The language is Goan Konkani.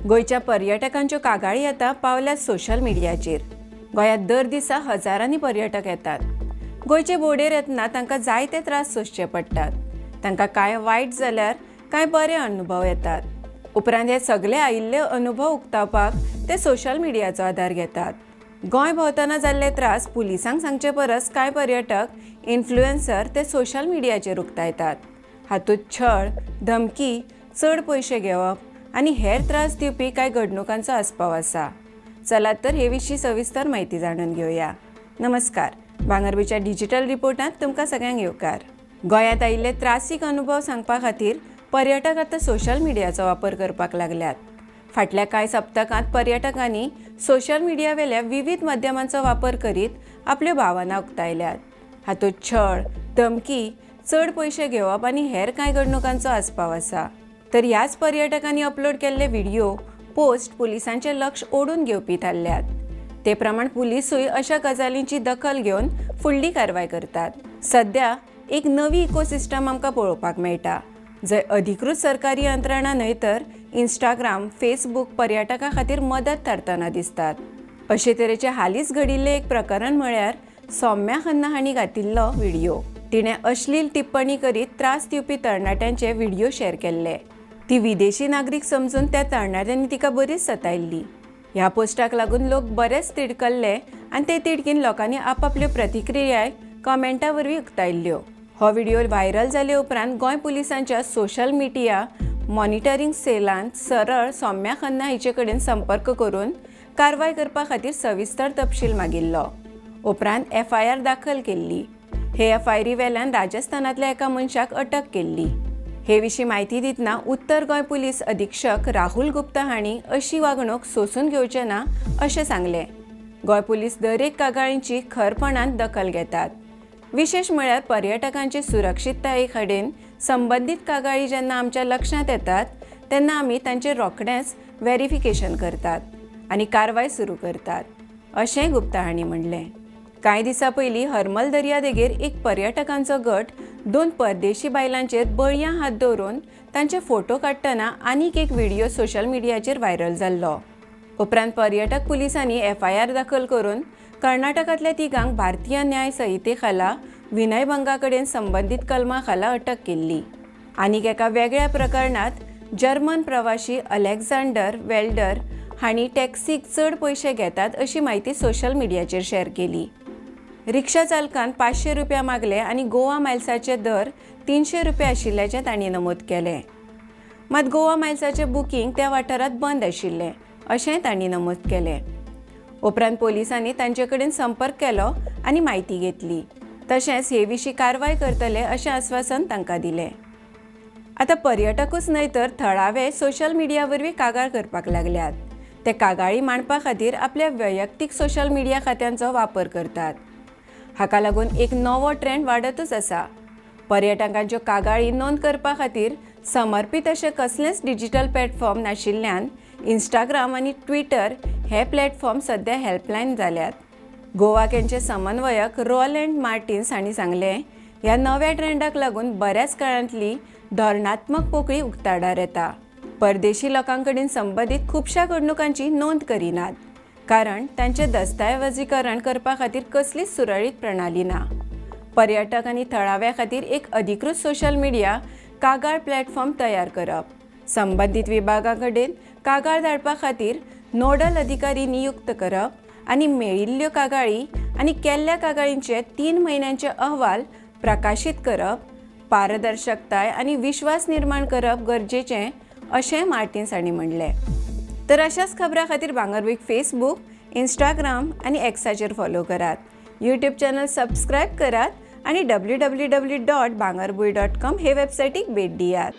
गोंयच्या पर्यटकांच्यो कागाळी आतां पावल्यात सोशल मिडियाचेर. गोंयांत दर दिसा हजारांनी पर्यटक येतात. गोंयचे बोर्डेर येतना तांकां जायते त्रास सोंसचे पडटात. तांकां कांय वायट जाल्यार कांय बरे अनुभव येतात. उपरांत हे सगळे आयिल्ले अनुभव उक्तावपाक ते सोशल मिडियाचो आदार घेतात. गोंय भोंवतना जाल्ले त्रास पुलिसांक सांगचे परस कांय पर्यटक इन्फ्लुएन्सर ते सोशल मिडियाचेर उक्तायतात. हातूंत छळ, धमकी, चड पयशे घेवप आनी हेर त्रास दिवपी कांय घडणुकांचो आस्पाव आसा. चलात तर हे विशीं सविस्तर म्हायती जाणून घेवया. नमस्कार, भांगरभूंयच्या डिजिटल रिपोर्टांत तुमकां सगळ्यांक येवकार. गोंयांत आयिल्ले त्रासीक अनुभव सांगपा खातीर पर्यटक आतां सोशल मिडियाचो वापर करपाक लागल्यात. फाटल्या कांय सप्तकांत पर्यटकांनी सोशल मिडियावेल्या विविध माध्यमांचो वापर करीत आपल्यो भावना उक्तायल्यात. हातूंत छळ, धमकी, चड पयशे घेवप आनी हेर कांय घडणुकांचो आस्पाव आसा. तर ह्याच पर्यटकांनी अपलोड केल्ले व्हिडिओ पोस्ट पुलिसांचें लक्ष ओडून घेवपी थारल्यात. ते प्रमाण पुलिसूय अशा गजालींची दखल घेवन फुडली कारवाय करतात. सद्या एक नवी इकोसिस्टम आमकां पळोवपाक मेळटा, जंय अधिकृत सरकारी यंत्रणा न्हय तर इंस्टाग्राम, फेसबूक पर्यटकां खातीर मदत थारतना दिसतात. अशे तरेचें हालींच घडिल्लें एक प्रकरण म्हळ्यार सौम्या खन्ना हांणी घातिल्लो व्हिडिओ. तिणें अश्लील टिप्पणी करीत त्रास दिवपी तरणाट्यांचे व्हिडिओ शेअर केल्ले. ती विदेशी नागरीक समजून त्या तरणाट्यांनी तिका बरीच सतायल्ली. ह्या पोस्टाक लागून लोक बरेच तिडकल्ले आनी ते तिडकीन लोकांनी आपापल्यो प्रतिक्रियाय कमेंटा वरवीं उक्तायल्ल्यो. हो व्हिडिओ व्हायरल जाले उपरांत गोंय पुलिसांच्या सोशल मिडिया मॉनिटरींग सेलान सरळ सौम्या खन्ना हिचे कडेन संपर्क करून कारवाय करपा खातीर सविस्तर तपशील मागिल्लो. उपरांत एफआयआर दाखल केल्ली. हे एफआयआरी वेल्यान राजस्थानांतल्या एका मनशाक अटक केल्ली. हे विशीं म्हायती दितना उत्तर गोंय पुलीस अधीक्षक राहुल गुप्ता हांणी अशी वागणूक सोंसून घेवचे ना अशें सांगलें. गोंय पुलीस दरेक कागाळींची खरपणान दखल घेतात. विशेश म्हळ्यार पर्यटकांचे सुरक्षितताये कडेन संबंदीत कागाळी जेन्ना आमच्या लक्षांत येतात तेन्ना आमी तांचेर रोखडेंच वेरिफिकेशन करतात आनी कारवाय सुरू करतात, अशेंय गुप्ता हांणी म्हणलें. कांय दिसां पयलीं हरमल दर्यादेगेर एक पर्यटकांचो गट दोन परदेशी बायलांचेर बळयां हात दवरून तांचे फोटो काडटना आनीक एक व्हिडिओ सोशल मिडियाचेर व्हायरल जाल्लो. उपरांत पर्यटक पुलिसांनी एफआयआर दाखल करून कर्नाटकांतल्या तिगांक भारतीय न्याय संहिते खाला विनयभंगा कडेन संबंदीत कलमा खाला अटक केल्ली. आनीक एका वेगळ्या प्रकरणांत जर्मन प्रवाशी अलेक्झांडर वेल्डर हांणी टॅक्सीक चड पयशे घेतात अशी म्हायती सोशल मिडियाचेर शेअर केली. रिक्षा चालकान 500 रुपया मागले आनी गोवा मायल्साचे दर 300 रुपया आशिल्ल्याचें तांणी नमूद केलें. मात गोवा मायल्साचें बुकींग त्या वाठारांत बंद आशिल्लें अशेंय तांणी नमूद केलें. उपरांत पोलिसांनी तांचे कडेन संपर्क केलो आनी म्हायती घेतली. तशेंच हे विशीं कारवाय करतले अशें आस्वासन तांकां दिलें. आतां पर्यटकूच न्हय तर थळावे सोशल मिडिया वरवीं कागाळ करपाक लागल्यात. ते कागाळी मांडपा खातीर आपल्या वैयक्तीक सोशल मिडिया खात्यांचो वापर करतात. हाका लागून एक नवो ट्रेंड वाडतूच आसा. पर्यटकांच्यो कागाळी नोंद करपा खातीर समर्पीत अशें कसलेंच डिजिटल प्लॅटफॉर्म नाशिल्ल्यान इंस्टाग्राम आनी ट्विटर हे प्लॅटफॉर्म सद्या हेल्पलायन जाल्यात. गोवा कॅनचे समन्वयक रोलँड मार्टिन्स हांणी सांगलें, ह्या नव्या ट्रेंडाक लागून बऱ्याच काळांतली धोरणात्मक पोकळी उक्ताडार येता. परदेशी लोकां कडेन संबंदीत खुबश्या घडणुकांची नोंद करिनात, कारण तांचें दस्तावेजीकरण करपा खातीर कसलीच सुरळीत प्रणाली ना. पर्यटक आनी थळाव्या खातीर एक अधिकृत सोशल मिडिया कागाळ प्लॅटफॉर्म तयार करप, संबंदीत विभागा कडेन कागाळ धाडपा खातीर नोडल अधिकारी नियुक्त करप आनी मेळिल्ल्यो कागाळी आनी केल्ल्या कागाळींचे 3 म्हयन्यांचे अहवाल प्रकाशीत करप, पारदर्शकताय आनी विश्वास निर्माण करप गरजेचें अशें मार्टिन्स हांणी म्हणलें. तर अशाच खबरां खातीर भांगरभूंयक फेसबूक, इंस्टाग्राम आनी एक्साचेर फॉलो करात. यूट्यूब चॅनल सबस्क्रायब करात आनी www.bhangarbhuy.com हे वेबसायटीक भेट दियात.